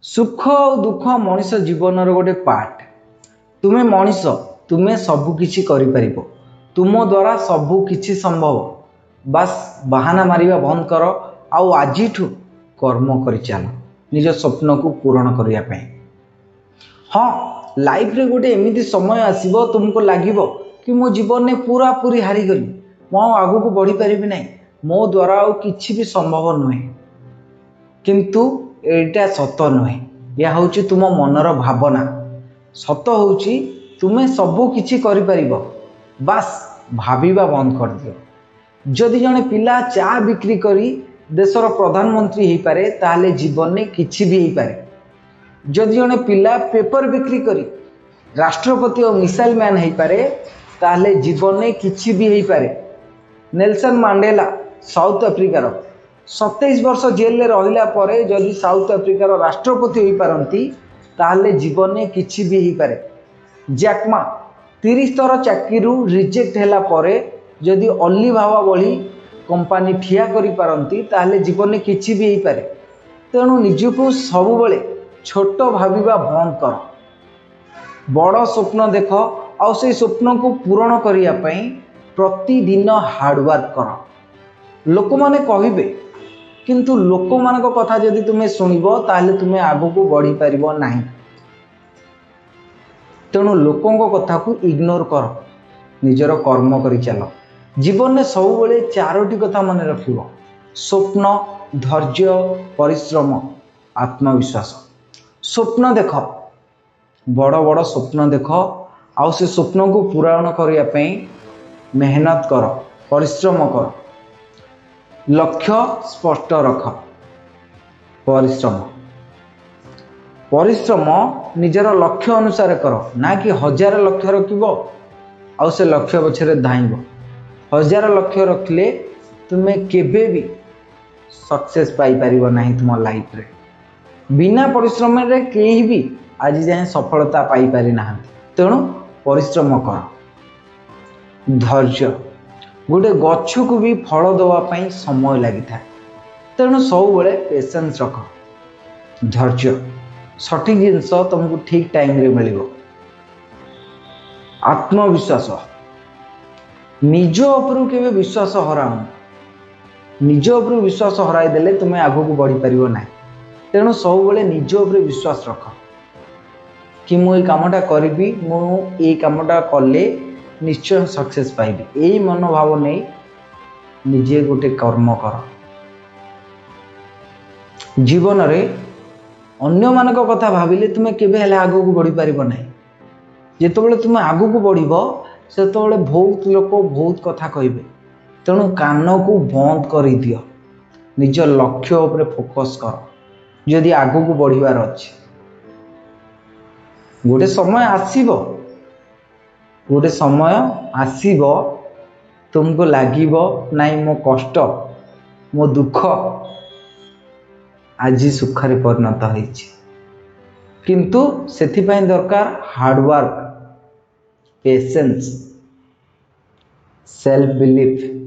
ସୁଖ ଆଉ ଦୁଃଖ ମଣିଷ ଜୀବନର ଗୋଟେ ପାର୍ଟ। ତୁମେ ମଣିଷ, ତୁମେ ସବୁ କିଛି କରିପାରିବ। ତୁମ ଦ୍ୱାରା ସବୁ କିଛି ସମ୍ଭବ। ବାସ୍, ବାହାନା ମାରିବା ବନ୍ଦ କର ଆଉ ଆଜିଠୁ କର୍ମ କରିଚାଲ ନିଜ ସ୍ୱପ୍ନକୁ ପୂରଣ କରିବା ପାଇଁ। ହଁ, ଲାଇଫରେ ଗୋଟେ ଏମିତି ସମୟ ଆସିବ, ତୁମକୁ ଲାଗିବ କି ମୋ ଜୀବନରେ ପୁରାପୁରି ହାରିଗଲି, ମୁଁ ଆଉ ଆଗକୁ ବଢ଼ିପାରିବି ନାହିଁ, ମୋ ଦ୍ୱାରା ଆଉ କିଛି ବି ସମ୍ଭବ ନୁହେଁ। କିନ୍ତୁ ଏଇଟା ସତ ନୁହେଁ। ଏହା ହେଉଛି ତୁମ ମନର ଭାବନା। ସତ ହେଉଛି, ତୁମେ ସବୁ କିଛି କରିପାରିବ। ବାସ୍, ଭାବିବା ବନ୍ଦ କରିଦିଅ। ଯଦି ଜଣେ ପିଲା ଚା ବିକ୍ରି କରି ଦେଶର ପ୍ରଧାନମନ୍ତ୍ରୀ ହେଇପାରେ, ତାହେଲେ ଜୀବନରେ କିଛି ବି ହେଇପାରେ। ଯଦି ଜଣେ ପିଲା ପେପର ବିକ୍ରି କରି ରାଷ୍ଟ୍ରପତି ଓ ମିସାଇଲ ମ୍ୟାନ୍ ହେଇପାରେ, ତାହେଲେ ଜୀବନରେ କିଛି ବି ହେଇପାରେ। ନେଲସନ୍ ମାଣ୍ଡେଲା, ସାଉଥ ଆଫ୍ରିକାର, 27 ବର୍ଷ ଜେଲରେ ରହିଲା ପରେ ଯଦି ସାଉଥ ଆଫ୍ରିକାର ରାଷ୍ଟ୍ରପତି ହୋଇପାରନ୍ତି, ତାହେଲେ ଜୀବନରେ କିଛି ବି ହେଇପାରେ। ଜ୍ୟାକମା 30 ଥର ଚାକିରିରୁ ରିଜେକ୍ଟ ହେଲା ପରେ ଯଦି ଅଲିବାବା ଭଳି କମ୍ପାନୀ ଠିଆ କରିପାରନ୍ତି, ତାହେଲେ ଜୀବନରେ କିଛି ବି ହେଇପାରେ। ତେଣୁ ନିଜକୁ ସବୁବେଳେ ଛୋଟ ଭାବିବା ବନ୍ଦ କର। ବଡ଼ ସ୍ୱପ୍ନ ଦେଖ ଆଉ ସେଇ ସ୍ୱପ୍ନକୁ ପୂରଣ କରିବା ପାଇଁ ପ୍ରତିଦିନ ହାର୍ଡ଼ୱାର୍କ କର। ଲୋକମାନେ କହିବେ, କିନ୍ତୁ ଲୋକମାନଙ୍କ କଥା ଯଦି ତୁମେ ଶୁଣିବ, ତାହେଲେ ତୁମେ ଆଗକୁ ବଢ଼ିପାରିବ ନାହିଁ। ତେଣୁ ଲୋକଙ୍କ କଥାକୁ ଇଗ୍ନୋର କର, ନିଜର କର୍ମ କରି ଚାଲ। ଜୀବନରେ ସବୁବେଳେ ଚାରୋଟି କଥା ମନେ ରଖିବ: ସ୍ୱପ୍ନ, ଧୈର୍ଯ୍ୟ, ପରିଶ୍ରମ, ଆତ୍ମବିଶ୍ୱାସ। ସ୍ୱପ୍ନ ଦେଖ, ବଡ଼ ବଡ଼ ସ୍ୱପ୍ନ ଦେଖ ଆଉ ସେ ସ୍ୱପ୍ନକୁ ପୂରଣ କରିବା ପାଇଁ ମେହନତ କର, ପରିଶ୍ରମ କର। ଲକ୍ଷ୍ୟ ସ୍ପଷ୍ଟ ରଖ। ପରିଶ୍ରମ, ପରିଶ୍ରମ ନିଜର ଲକ୍ଷ୍ୟ ଅନୁସାରେ କର, ନା କି ହଜାର ଲକ୍ଷ୍ୟ ରଖିବ ଆଉ ସେ ଲକ୍ଷ୍ୟ ପଛରେ ଧାଇଁବ। ହଜାର ଲକ୍ଷ୍ୟ ରଖିଲେ ତୁମେ କେବେ ବି ସକ୍ସେସ୍ ପାଇପାରିବ ନାହିଁ ତୁମ ଲାଇଫରେ। ବିନା ପରିଶ୍ରମରେ କେହି ବି ଆଜି ଯାଏଁ ସଫଳତା ପାଇପାରି ନାହାନ୍ତି। ତେଣୁ ପରିଶ୍ରମ କର। ଧୈର୍ଯ୍ୟ। ଗୋଟେ ଗଛକୁ ବି ଫଳ ଦେବା ପାଇଁ ସମୟ ଲାଗିଥାଏ। ତେଣୁ ସବୁବେଳେ ପେସେନ୍ସ ରଖ, ଧୈର୍ଯ୍ୟ। ସଠିକ୍ ଜିନିଷ ତୁମକୁ ଠିକ୍ ଟାଇମରେ ମିଳିବ। ଆତ୍ମବିଶ୍ୱାସ। ନିଜ ଉପରୁ କେବେ ବିଶ୍ୱାସ ହରାଅନି। ନିଜ ଉପରୁ ବିଶ୍ୱାସ ହରାଇ ଦେଲେ ତୁମେ ଆଗକୁ ବଢ଼ିପାରିବ ନାହିଁ। ତେଣୁ ସବୁବେଳେ ନିଜ ଉପରେ ବିଶ୍ୱାସ ରଖ କି ମୁଁ ଏଇ କାମଟା କରିବି, ମୁଁ ଏଇ କାମଟା କଲେ ନିଶ୍ଚୟ ସକ୍ସେସ୍ ପାଇବି। ଏଇ ମନୋଭାବ ନେଇ ନିଜେ ଗୋଟେ କର୍ମ କର। ଜୀବନରେ ଅନ୍ୟମାନଙ୍କ କଥା ଭାବିଲେ ତୁମେ କେବେ ହେଲେ ଆଗକୁ ବଢ଼ିପାରିବ ନାହିଁ। ଯେତେବେଳେ ତୁମେ ଆଗକୁ ବଢ଼ିବ, ସେତେବେଳେ ବହୁତ ଲୋକ ବହୁତ କଥା କହିବେ। ତେଣୁ କାନକୁ ବନ୍ଦ କରିଦିଅ, ନିଜ ଲକ୍ଷ୍ୟ ଉପରେ ଫୋକସ୍ କର ଯଦି ଆଗକୁ ବଢ଼ିବାର ଅଛି। ଗୋଟେ ସମୟ ଆସିବ, ଗୋଟେ ସମୟ ଆସିବ, ତୁମକୁ ଲାଗିବ, ନାଇଁ, ମୋ କଷ୍ଟ, ମୋ ଦୁଃଖ ଆଜି ସୁଖରେ ପରିଣତ ହେଇଛି। କିନ୍ତୁ ସେଥିପାଇଁ ଦରକାର hard work, patience, self belief.